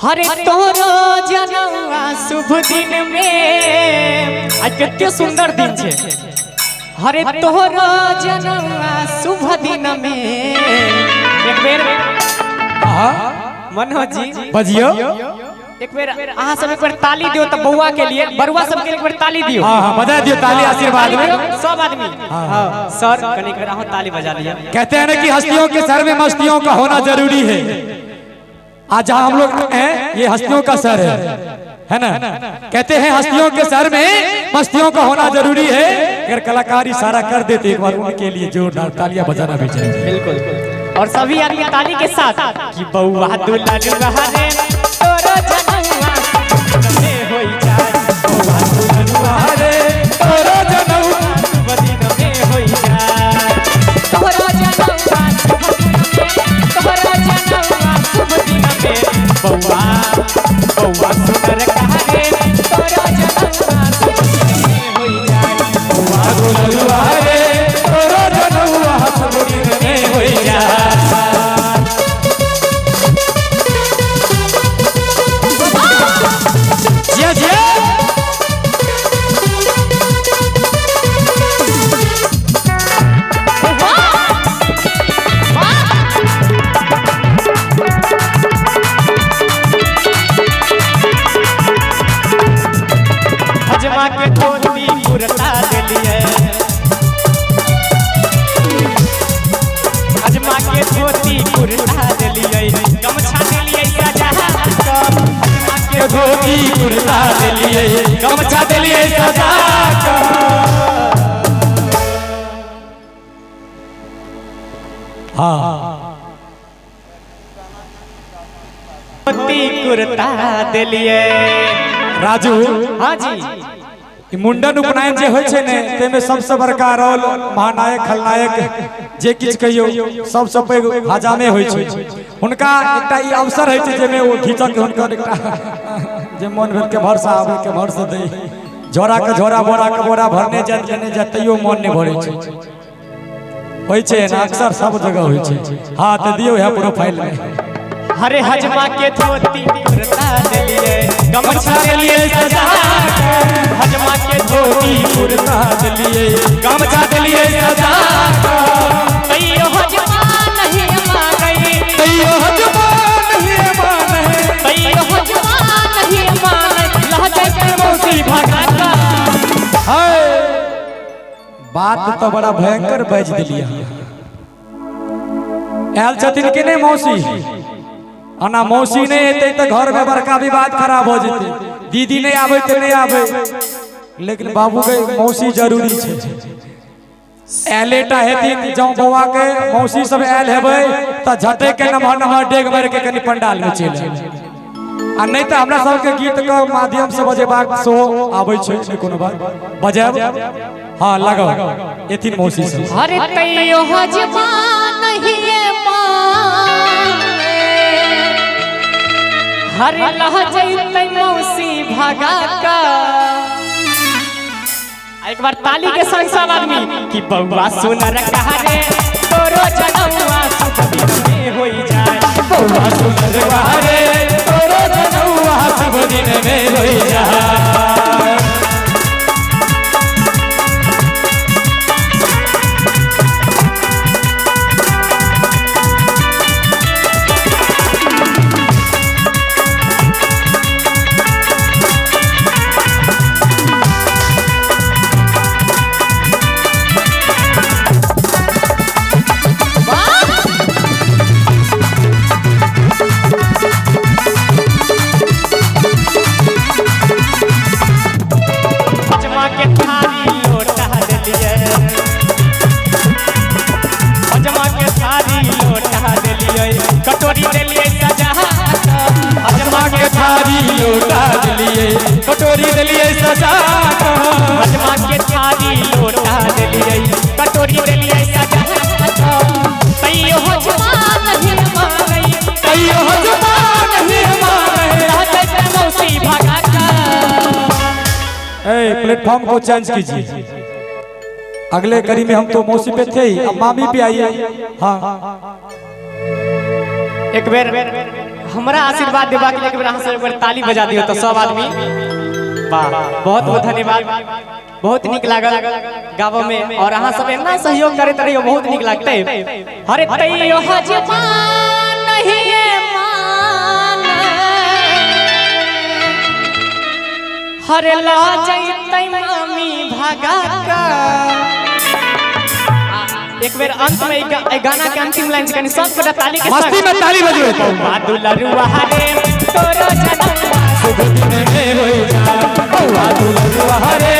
हरे तोरो जनौआ शुभ दिन में आज कते सुंदर दिन छे। हरे तोरो जनौआ शुभ दिन में एक बेर मनोज जी बजियो एक बेर अहाँ सब एक बेर ताली दियो तो बउआ के लिए, बरुआ सब के लिए एक बेर ताली दियो। हाँ हाँ बजा दियो ताली आशीर्वाद में सब आदमी। हाँ सर कनी एक बेर अहाँ ताली बजा लिया। कहते हैं ना कि हस्तियों के सर में मस्तियों का होना जरूरी है। आज जहाँ हम लोग हैं ये हस्तियों का सर है ना। कहते हैं हस्तियों के सर में मस्तियों का होना जरूरी है। अगर कलाकार इशारा कर देते एक बार उनके लिए जोरदार तालियां बजाना भी चाहिए। बिल्कुल, और सभी आदमी ताली के साथ कि बउआ दुलरुआ रे तोरो जनौआ शुभ दिन में होई जाए। बउआ दुलरुआ रे तोरो जनौआ शुभ दिन में होई जाए। तोरो जनौआ शुभ दिन में, तोरो जनौआ शुभ दिन में, बउआ बउआ सुनर कहा रे तोरो जनौआ शुभ दिन में होई जाए। बउआ दुलरुआ रे तोरो जनौआ शुभ दिन में होई जाए। जिया जिया हजमा के धोती कुर्ता देलिए, हजमा के धोती कुर्ता देलिए, गमछा देलिए सजा क। हजमा के धोती कुर्ता देलिए, गमछा देलिए सजा क। हाँ धोती कुर्ता देलिए। राजू हाँ जी, ई मुंडन उपनयन जे होइ छै ने ताहिमे सबसँ बड़का रोल महानायक खलनायक जे किछु कहियौ सबसँ पैघ हजामे होइ छै। हुनका एकटा ई अवसर होइ छै जाहिमे ओ घीचक हुनकर एकटा जे मन भेल केम्हर से आबै केम्हर से दै, झोरा के झोरा बोरा के बोरा भरने जायत लेने जायत तैयो मन नहि भरै छै। होइ छै एना अक्सर सब जगह होइ छै। हाँ तऽ दियौ इएह प्रोफाइल मे। हरे हजमा के धोती कुर्ता देलिए, गमछा देलिए सजा क। हजमा के धोती कुर्ता देलिए, गमछा देलिए सजा क। तैयो हजमा नहीं मानै, तैयो हजमा नहीं मानै, तैयो हजमा नहीं मानै, लह जाय मौसी भगा क। हाय बात तो बड़ा भयंकर बाजि देलियै। आयल छथिन कि नहि मौसी? अना मौसी नहीं एतै तऽ घर में बड़का विवाद खराब हो जेतै। दीदी नहीं आबै तऽ नहीं आबै, लेकिन बाबू के मौसी जरूरी छै। एलेटा हेथिन जौं बौआ के मौसी सब आयल हेबै तऽ झटे के नमहर नमहर डेग मारि के कनि पंडाल में चलि आयब। आ नहि तऽ हमरा सबके गीत के माध्यम से बजेबाक सेहो आबै छै, नहि कोनो बात बजायब। हाँ लगाउ एथिन मौसी सब। हरे तैयो हजमा नहीं माने, हरे लह जैतै मौसी भगा क। एक बार ताली के संग सब आदमी कि बउआ सुनर कहा रे तोरो जनौआ शुभ दिन में होई जाए। बउआ सुनर कहा रे तोरो जनौआ शुभ दिन में होई जाए। हजमा के थारी लोटा देलिए, हजमा के थारी लोटा देलिए, कटोरी देलिए सजा क। हजमा के थारी लोटा देलिए, कटोरी देलिए सजा क। हजमा के थारी लोटा देलिए, कटोरी देलिए सजा क। तैयो हजमा नहीं मानै, तैयो हजमा नहीं मानै, लह जैतै मौसी भगा क। ए प्लेटफॉर्म को चेंज कीजिए। अगले कड़ी में हम तो मौसी पे थे ही, अब मामी पे आइए। हाँ एक बेर हमरा आशीर्वाद देबाक लिए एक बेर अहाँ सब एक बेर ताली बजा दियौ तऽ सब आदमी। वाह, बहुत बहुत धन्यवाद, बहुत नीक लागल गाबऽ में और अहाँ सब एना सहयोग करैत रहियौ, बहुत नीक लागतै। हरे तैयो हजमान नहीं मान, हरे ला जैतै मामी भगा का। एक बेर अंत में ई गाना के अंतिम लाइन कनी सब गोटा ताली के संग। मस्ती में ताली बजबै। बौआ दुलरुआ रे तोरो जनौआ शुभ दिन में होई जा, बौआ दुलरुआ रे।